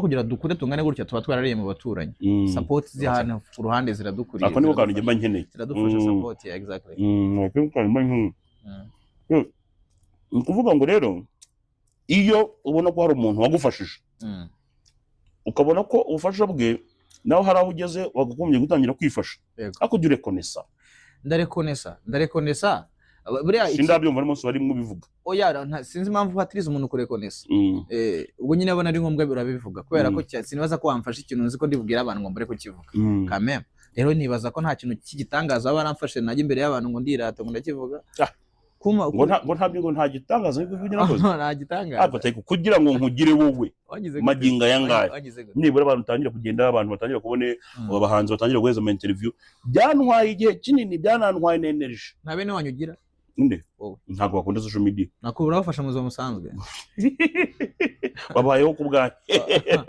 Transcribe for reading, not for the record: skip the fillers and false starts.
Kugira dukure tungane gutya, tuba twarariye mu baturanyi. Support z'ahantu ku ruhande ziradukuriye. Ako niko kantu njye mba nkeneye. Ziradufasha. Support, yeah, exactly. Ako niko kantu mba nkeneye. Ni ukuvuga ngo rero iyo ubona ko hari umuntu wagufashije, ukabona ko ubufasha bwe nawe hari aho ugeze wakagombye gutangira kwifasha, ariko ujya urekonesa. Ndarekonesa, ndarekonesa buriya Sindabyumva n'umunsi wari mubivuga. Oya, sinzi impamvu hatiriza umuntu kurekonesa. Ubwo nyine abona ari ngombwa urabivuga kubera ko sinibaza ko wamfasha ikintu nzi ko ndibubwire abantu ngo mbere kukivuga. Kameme rero nibaza ko nta kintu cy'igitangaza waba waramfashe najya imbere y'abantu ngo ndirata ngo ndakivuga. Ah. Kuma Ngo nta gitangaza ariko ibyo nakoze. Nta gitangaza. Ariko atari kugira ngo nkugire wowe Wagize gute? magingo aya ngaya. Wagize gute? Nibura abantu batangira kugenda, abantu batangira kubona, abahanzi batangira guheza ama interview, byantwaye igihe kinini, byanantwaye na energy. Nta bene wanyu ugira? Nde? Wowe. Ntabwo bakunda social media. Nako urabafasha mu buzima busanzwe. Babayeho ku bwanjye.